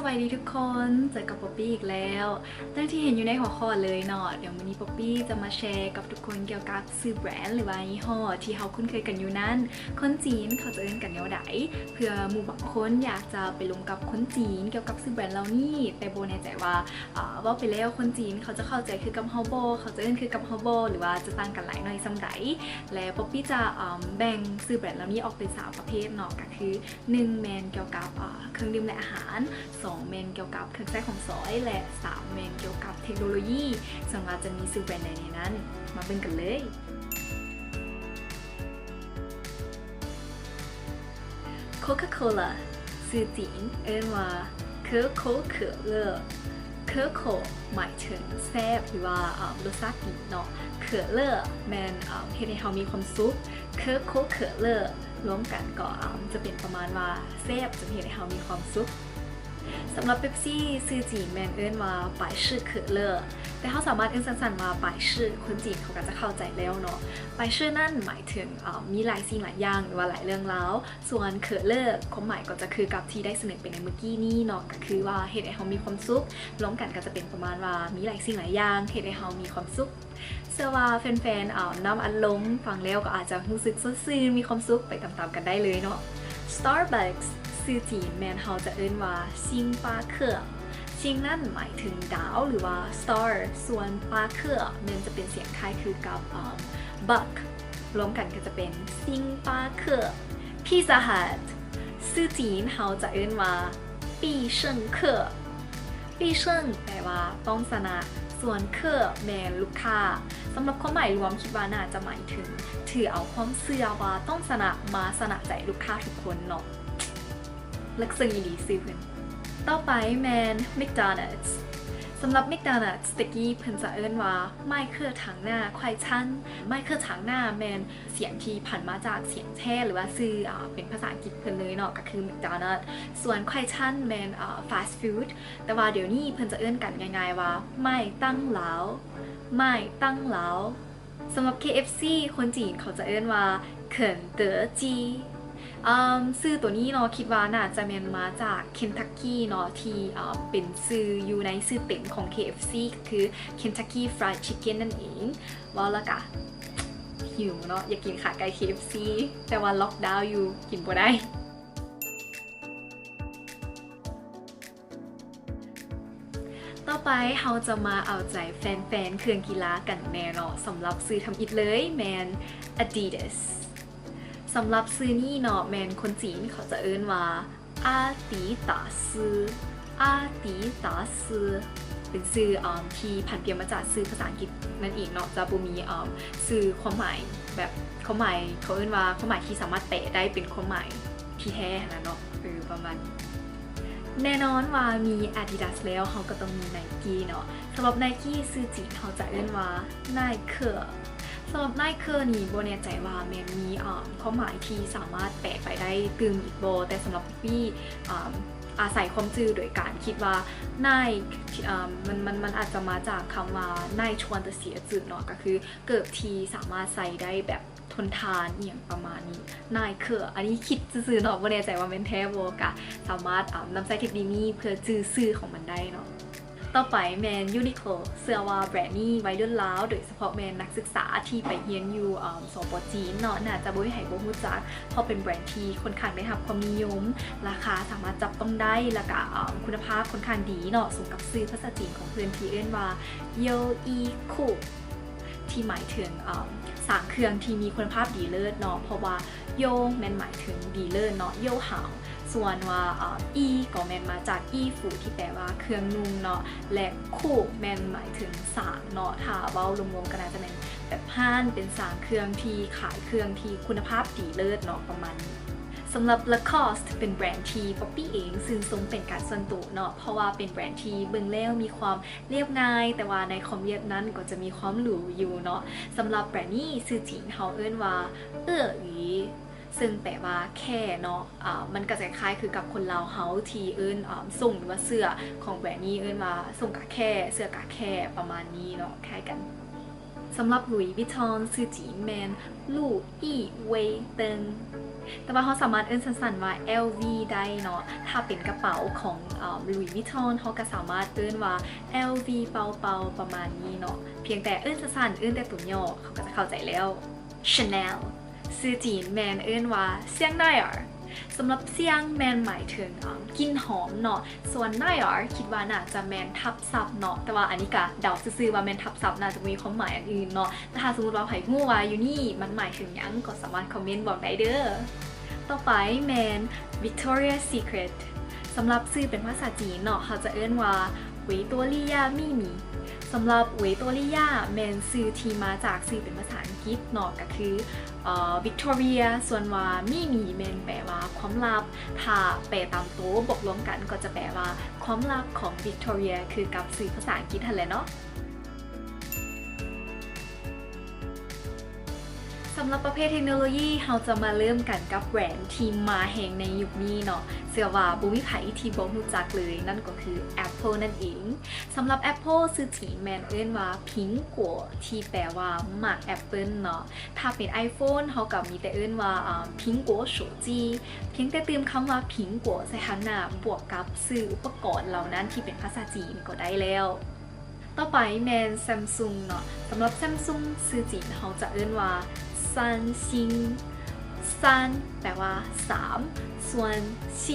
ສະບາຍດີທຸກຄົນ, ເຈີກັບ Poppy ອີກແລ້ວ. ດັ່ງທີ່ເຫັນຢູ່ໃນຫົວຂໍ້ເລີຍເນາະ, ດຽວມື້ນີ້ Poppy ຈະມາແຊກັບທຸກຄົນກ່ຽວກັບຊື່ແບຣນ ຫຼືວ່າຍີ່ຫໍ້ທີ່ເຮົາຄຸ້ນເຄີຍກັນຢູ່ນັ້ນ. ຄົນຈີນເຂົາຈະເອີ້ນກັນແນວໃດ? ເພື່ອໝູ່ບາງຄົນຢາກຈະໄປລົມກັບຄົນຈີນກ່ຽວກັບຊື່ແບຣນເຫຼົ່ານີ້, ແຕ່ບໍ່ແນ່ໃຈວ່າ ອາ ເວົ້າໄປແລ້ວຄົນຈີນເຂົາຈະເຂົ້າໃຈຄືກັບເຮົາບໍ່, ເຂົາຈະເອີ້ນຄືກັບເຮົາບໍ່ ຫຼືວ່າຈະຕ່າງກັນຫຼາຍໜ້ອຍສ່ຳໃດ. ແລະ Poppy ຈະ ອາ ແບ່ງຊື່ແບຣນເຫຼົ່ານີ້ອອກເປັນສາມປະເພດເນາະ, ກໍຄື ໜຶ່ງ ແມ່ນກ່ຽວກັບ ອາ ເຄື່ອງດື່ມ ແລະ ອາຫານ, ສອງ ແມ່ນກ່ຽວກັບເຄື່ອງໃຊ້ຂອງສອຍ ແລະ ສາມ ແມ່ນກ່ຽວກັບເທັກໂນໂລຢີ. ສ່ວນວ່າຈະມີຊື່ແບຣນໃດແດ່ນັ້ນ, ມາເບິ່ງກັນເລີຍ. Coca-Cola ຊື່ຈີນເອີ້ນວ່າ 可口可乐. 可口 ໝາຍເຖິງແຊບ ຫຼືວ່າ ອາ ລົດຊາດດີເນາະ, 可乐 ແມ່ນ ອາ ເຮັດໃຫ້ເຮົາມີຄວາມສຸກ. 可口可乐 ລວມກັນກໍ ອາ ຈະເປັນປະມານວ່າແຊບ ຈະເຮັດໃຫ້ເຮົາມີຄວາມສຸກ. ສຳລັບເປັບຊີ ຊື່ຈີນແມ່ນເອີ້ນວ່າ 百事可乐, ແຕ່ເຮົາສາມາດເອີ້ນສັ້ນໆວ່າ 百事 ຄົນຈີນເຂົາກໍຈະເຂົ້າໃຈແລ້ວເນາະ. 百事ນັ້ນໝາຍເຖິງ ອາ ມີຫຼາຍສິ່ງຫຼາຍຢ່າງ ຫຼືວ່າຫຼາຍເລື່ອງລາວ. ສ່ວນ 可乐 ຄວາມໝາຍກໍຈະຄືກັບທີ່ໄດ້ສະເໜີໄປໃນມື້ກີ້ນີ້ເນາະ, ກໍຄືວ່າເຮັດໃຫ້ເຮົາມີຄວາມສຸກ. ລວມກັນກໍຈະເປັນປະມານວ່າມີຫຼາຍສິ່ງຫຼາຍຢ່າງເຮັດໃຫ້ເຮົາມີຄວາມສຸກ. ເຊື່ອວ່າແຟນໆ ອາ ນ້ຳອັດລົມຟັງແລ້ວກໍອາດຈະຮູ້ສຶກສົດຊື່ນ ມີຄວາມສຸກໄປຕາມໆກັນໄດ້ເລີຍເນາະ. Starbucks ຊື່ຈີນແມ່ນເຮົາຈະເອີ້ນວ່າ 星巴克. 星 ນັ້ນໝາຍເຖິງດາວ ຫຼືວ່າ star, ສ່ວນ 巴克 ແມ່ນຈະເປັນສຽງຄ້າຍຄືກັບ ອາ buck, ລວມກັນກໍຈະເປັນ 星巴克. Pizza Hut ຊື່ຈີນເຮົາຈະເອີ້ນວ່າ 必胜客. 必胜 ແປວ່າຕ້ອງຊະນະ, ສ່ວນ 客 ແມ່ນລູກຄ້າ. ສຳລັບຄວາມໝາຍລວມ ຄິດວ່າໜ້າຈະໝາຍເຖິງຖືເອົາຄວາມເຊື່ອວ່າຕ້ອງຊະນະມາຊະນະໃຈລູກຄ້າທຸກຄົນເນາະ. ເລິກເຊິ່ງອີ່ຫຼີຊື່ເພິ່ນ. ຕໍ່ໄປແມ່ນ McDonald's. ສຳລັບ McDonald's ແຕ່ກີ້ເພິ່ນຈະເອີ້ນວ່າ 麦克唐纳快餐. 麦克唐纳 ແມ່ນ ສຽງທີ່ຜັນມາຈາກສຽງແທ້ ຫຼືວ່າຊື່ ອາ ເປັນພາສາອັງກິດເພິ່ນເລີຍເນາະ, ກໍຄື McDonald's. ສ່ວນ 快餐 ແມ່ນ ອາ fast food, ແຕ່ວ່າດຽວນີ້ເພິ່ນຈະເອີ້ນກັນງ່າຍໆວ່າ 麦当劳, 麦当劳. ສຳລັບ KFC ຄົນຈີນເຂົາຈະເອີ້ນວ່າ 肯德基. ອາ ຊື່ໂຕນີ້ເນາະ ຄິດວ່າໜ້າຈະແມ່ນມາຈາກ Kentucky ເນາະ ທີ່ ອາ ເປັນຊື່ຢູ່ໃນຊື່ເຕັມຂອງ KFC ກໍຄື Kentucky Fried Chicken ນັ້ນເອງ. ເວົ້າແລ້ວກະຫິວເນາະ, ຢາກກິນຂາໄກ່ KFC, ແຕ່ວ່າລັອກດາວຢູ່ ກິນບໍ່ໄດ້. ຕໍ່ໄປເຮົາຈະມາເອົາໃຈແຟນໆເຄື່ອງກິລາກັນແດ່ເນາະ. ສຳລັບຊື່ທຳອິດເລີຍແມ່ນ Adidas. ສຳລັບຊື່ນີ້ເນາະ ແມ່ນຄົນຈີນເຂົາຈະເອີ້ນວ່າ 阿迪达斯, 阿迪达斯 ເປັນຊື່ ອາ ທີ່ຜັນປ່ຽນມາຈາກຊື່ພາສາອັງກິດນັ້ນເອງເນາະ, ຈະບໍ່ມີ ອາ ຊື່ຄວາມໝາຍແບບ ຄວາມໝາຍ ເຂົາເອີ້ນວ່າຄວາມໝາຍທີ່ສາມາດແປໄດ້ເປັນຄວາມໝາຍທີ່ແທ້ຫັ້ນນະເນາະ, ເອີ ປະມານນີ້. ແນ່ນອນວ່າມີ Adidas ແລ້ວ ເຮົາກໍຕ້ອງມີ Nike ເນາະ. ສຳລັບ Nike ຊື່ຈີນເຮົາຈະເອີ້ນວ່າ 耐克. ສຳລັບ 耐克 ນີ້ບໍ່ແນ່ໃຈວ່າແມ່ນມີ ອາ ຄວາມໝາຍທີ່ສາມາດແປໄປໄດ້ຕື່ມອີກບໍ່, ແຕ່ສຳລັບ Poppy ອາ ອາໄສຄວາມຈື່ໂດຍການຄິດວ່າ 耐 ອາ ມັນ ມັນ ມັນອາດຈະມາຈາກຄຳວ່າ 耐穿的鞋子 ເນາະ, ກໍຄືເກີບທີ່ສາມາດໃສ່ໄດ້ແບບທົນທານ ອີ່ຫຍັງປະມານນີ້, 耐克. ອັນນີ້ຄິດຊື່ໆເນາະ, ບໍ່ແນ່ໃຈວ່າແມ່ນແທ້ບໍ່, ກະສາມາດ ອາ ນຳໃຊ້ເທັກນິກນີ້ເພື່ອຈື່ຊື່ຂອງມັນໄດ້ເນາະ. ຕໍ່ໄປແມ່ນ Uniqlo. ເຊື່ອວ່າແບຣນນີ້ໄວລຸ້ນລາວ ໂດຍສະເພາະແມ່ນນັກສຶກສາທີ່ໄປຮຽນຢູ່ ອາ ສປ ຈີນເນາະ ໜ້າຈະບໍ່ມີໃຜບໍ່ຮູ້ຈັກ, ເພາະເປັນແບຣນທີ່ຄ່ອນຂ້າງໄດ້ຮັບຄວາມນິຍົມ, ລາຄາສາມາດຈັບຕ້ອງໄດ້, ແລ້ວກະ ອາ ຄຸນນະພາບຄ່ອນຂ້າງດີເນາະ, ສົມກັບຊື່ພາສາຈີນຂອງເພິ່ນທີ່ເອີ້ນວ່າ 优衣库 ທີ່ໝາຍເຖິງ ອາ ສ້າງເຄື່ອງທີ່ມີຄຸນນະພາບດີເລີດເນາະ, ເພາະວ່າ 优 ແມ່ນໝາຍເຖິງດີເລີດເນາະ, 优好. ສ່ວນວ່າ ອາ 衣 ກໍແມ່ນມາຈາກ衣服 ທີ່ແປວ່າເຄື່ອງນຸ່ງເນາະ ແລະ 库 ແມ່ນໝາຍເຖິງສ້າງເນາະ. ຖ້າເວົ້າລວມໆ ກໍໜ້າຈະແມ່ນແບບຮ້ານເປັນສ້າງເຄື່ອງທີ່ຂາຍເຄື່ອງທີ່ຄຸນນະພາບດີເລີດເນາະ ປະມານນີ້. ສຳລັບ Lacoste ເປັນແບຣນທີ່ Poppy ເອງຊື່ນຊົມເປັນການສ່ວນໂຕເນາະ, ເພາະວ່າເປັນແບຣນທີ່ເບິ່ງແລ້ວມີຄວາມ ລຽບງ່າຍ, ແຕ່ວ່າໃນຄວາມລຽບນັ້ນກໍຈະມີຄວາມຫຼູຢູ່ເນາະ. ສຳລັບແບຣນນີ້ ຊື່ຈີນເຮົາເອີ້ນວ່າ ເອື້ອຫວີ, ເຊິ່ງແປວ່າແຂ້ເນາະ. ອາ ມັນກໍຈະຄ້າຍຄືກັບຄົນລາວເຮົາທີ່ເອີ້ນ ອາ ສົ້ງ ຫຼືວ່າເສື້ອຂອງແບຣນນີ້ເອີ້ນວ່າ ສົ້ງກະແຂ້, ເສື້ອກະແຂ້ ປະມານນີ້ເນາະ, ຄ້າຍກັນ. ສຳລັບ Louis Vuitton ຊື່ຈີນແມ່ນ 路易威登. ແຕ່ວ່າເຮົາສາມາດເອີ້ນສັ້ນໆວ່າ LV ໄດ້ເນາະ. ຖ້າເປັນກະເປົາຂອງ ເອີ່ມ Louis Vuitton ເຮົາກໍສາມາດເອີ້ນວ່າ LV ເປົາໆ ປະມານນີ້ເນາະ. ພຽງແຕ່ເອີ້ນສັ້ນໆ ເອີ້ນແຕ່ໂຕຫຍໍ້ ເຂົາກໍຈະເຂົ້າໃຈແລ້ວ. Chanel ຊື່ຈີນແມ່ນເອີ້ນວ່າ 香奈儿. ສຳລັບ 香 ແມ່ນໝາຍເຖິງ ເອີ່ມ ກິ່ນຫອມເນາະ, ສ່ວນ 奈儿 ຄິດວ່າໜ້າຈະແມ່ນທັບສັບເນາະ, ແຕ່ວ່າອັນນີ້ກະເດົາຊື່ໆວ່າແມ່ນທັບສັບ, ໜ້າຈະບໍ່ມີຄວາມໝາຍອັນອື່ນເນາະ. ແຕ່ຖ້າສົມມຸດວ່າໃຜຮູ້ວ່າຢູ່ນີ້ມັນໝາຍເຖິງຫຍັງ ກໍສາມາດຄອມເມັນບອກໄດ້ເດີ້. ຕໍ່ໄປແມ່ນ Victoria's Secret. ສຳລັບຊື່ເປັນພາສາຈີນເນາະ ເຮົາຈະເອີ້ນວ່າ 维多利亚秘密. ສຳລັບ 维多利亚 ແມ່ນຊື່ທີ່ມາຈາກຊື່ເປັນພາສາອັງກິດເນາະ ກໍຄື ເອີ່ Victoria, ສ່ວນວ່າ 秘密 ແມ່ນແປວ່າຄວາມລັບ. ຖ້າແປຕາມໂຕບວກລວມກັນກໍຈະແປວ່າຄວາມລັບຂອງ Victoria ຄືກັບຊື່ພາສາອັງກິດຫັ້ນແຫຼະເນາະ. ສຳລັບປະເພດເທັກໂນໂລຢີ ເຮົາຈະມາເລີ່ມກັນກັບແບຣນທີ່ມາແຮງໃນຍຸກນີ້ເນາະ. ເຊື່ອວ່າບໍ່ມີໃຜທີ່ບໍ່ຮູ້ຈັກເລີຍ, ນັ້ນກໍຄື Apple ນັ້ນເອງ. ສຳລັບ Apple ຊື່ຈີນແມ່ນເອີ້ນວ່າ 苹果 ທີ່ແປວ່າໝາກແອັບເປິ້ນເນາະ. ຖ້າເປັນ iPhone ເຮົາກໍມີແຕ່ເອີ້ນວ່າ ອາ 苹果手机. ພຽງແຕ່ຕື່ມຄຳວ່າ 苹果 ໃສ່ທາງໜ້າ ບວກກັບຊື່ອຸປະກອນເຫຼົ່ານັ້ນທີ່ເປັນພາສາຈີນກໍໄດ້ແລ້ວ. ຕໍ່ໄປແມ່ນ Samsung ເນາະ. ສຳລັບ Samsung ຊື່ຈີນເຮົາຈະເອີ້ນວ່າ 三星. 三 ແປວ່າສາມ, ສ່ວນ 星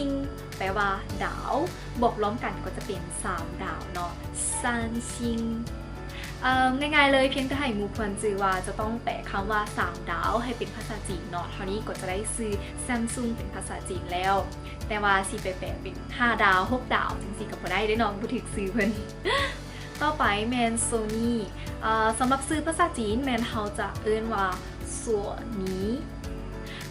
ແປວ່າດາວ, ບວກລວມກັນກໍຈະເປັນສາມດາວເນາະ 三星. ເອີ່ມ ງ່າຍໆເລີຍ, ພຽງແຕ່ໃຫ້ໝູ່ເພື່ອນຈື່ວ່າຈະຕ້ອງແປຄຳວ່າສາມດາວໃຫ້ເປັນພາສາຈີນເນາະ, ເທົ່ານີ້ກໍຈະໄດ້ຊື່ Samsung ເປັນພາສາຈີນແລ້ວ. ແຕ່ວ່າຊິໄປແປເປັນຫ້າດາວ ຫົກດາວຈັ່ງຊີ້ກໍບໍ່ໄດ້ເດ້ເນາະ, ບໍ່ຖືກຊື່ເພິ່ນ. ຕໍ່ໄປແມ່ນ Sony. ເອີ່ ສຳລັບຊື່ພາສາຈີນແມ່ນເຮົາຈະເອີ້ນວ່າ 索尼.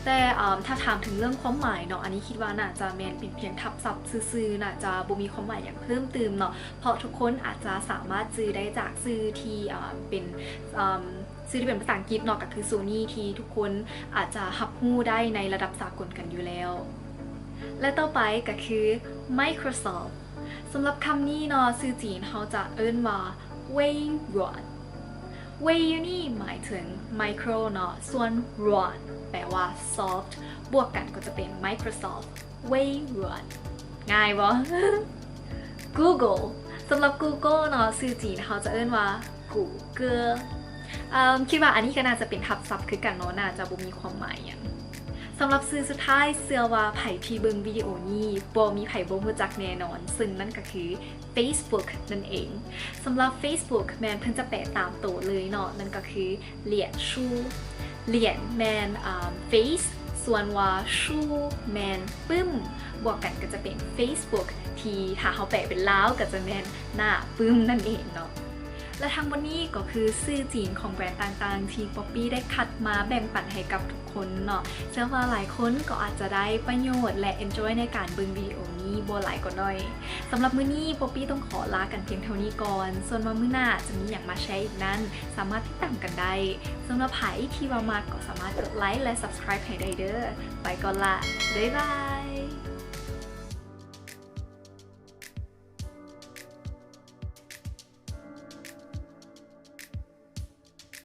ແຕ່ ເອີ່ມ ຖ້າຖາມເຖິງເລື່ອງຄວາມໝາຍເນາະ, ອັນນີ້ຄິດວ່າໜ້າຈະແມ່ນເປັນພຽງທັບສັບຊື່ໆ, ໜ້າຈະບໍ່ມີຄວາມໝາຍຫຍັງເພີ່ມຕື່ມເນາະ, ເພາະທຸກຄົນອາດຈະສາມາດຈື່ໄດ້ຈາກຊື່ທີ່ ເອີ່ມ ເປັນ ເອີ່ມ ຊື່ທີ່ເປັນພາສາອັງກິດເນາະ ກໍຄື Sony ທີ່ທຸກຄົນອາດຈະຮັບຮູ້ໄດ້ໃນລະດັບສາກົນກັນຢູ່ແລ້ວ. ແລະ ຕໍ່ໄປກໍຄື Microsoft. ສຳລັບຄຳນີ້ເນາະ ຊື່ຈີນເຮົາຈະເອີ້ນວ່າ 微软. 微 ຢູ່ນີ້ໝາຍເຖິງ micro ເນາະ, ສ່ວນ 软 ແປວ່າ soft ບວກກັນກໍຈະເປັນ Microsoft. 微软. ງ່າຍບໍ່? Google. ສຳລັບ Google ເນາະ ຊື່ຈີນເຮົາຈະເອີ້ນວ່າ 谷歌. ເອີ່ມ ຄິດວ່າອັນນີ້ກໍໜ້າຈະເປັນທັບສັບຄືກັນເນາະ, ໜ້າຈະບໍ່ມີຄວາມໝາຍຫຍັງ. ສຳລັບຊື່ສຸດທ້າຍ ເຊື່ອວ່າໃຜທີ່ເບິ່ງວິດີໂອນີ້ບໍ່ມີໃຜບໍ່ຮູ້ຈັກແນ່ນອນ, ເຊິ່ງນັ້ນກໍຄື Facebook ນັ້ນເອງ. ສຳລັບ Facebook ແມ່ນເພິ່ນຈະແປຕາມໂຕເລີຍເນາະ, ນັ້ນກໍຄື 脸书. 脸 ແມ່ນ ອາ face, ສ່ວນວ່າ 书 ແມ່ນປຶ້ມ, ບວກກັນກໍຈະເປັນ Facebook ທີ່ຖ້າເຮົາແປເປັນລາວກໍຈະແມ່ນໜ້າປຶ້ມນັ້ນເອງເນາະ. ແລະ ທັງໝົດນີ້ກໍຄືຊື່ຈີນຂອງແບຣນຕ່າງໆ ທີ່ Poppy ໄດ້ຄັດມາແບ່ງປັນໃຫ້ກັບທຸກຄົນເນາະ. ເຊື່ອວ່າຫຼາຍຄົນກໍອາດຈະໄດ້ປະໂຫຍດ ແລະ enjoy ໃນການເບິ່ງວິດີໂອນີ້ບໍ່ຫຼາຍກໍໜ້ອຍ. ສຳລັບມື້ນີ້ Poppy ຕ້ອງຂໍລາກັນພຽງເທົ່ານີ້ກ່ອນ. ສ່ວນວ່າມື້ໜ້າຈະມີຫຍັງມາແຊອີກນັ້ນ ສາມາດຕິດຕາມກັນໄດ້. ສຳລັບໃຜທີ່ວ່າມັກ ກໍສາມາດກົດໄລ ແລະ subscribe ໃຫ້ໄດ້ເດີ້. ໄປກ່ອນລະ. ບາຍບາຍ.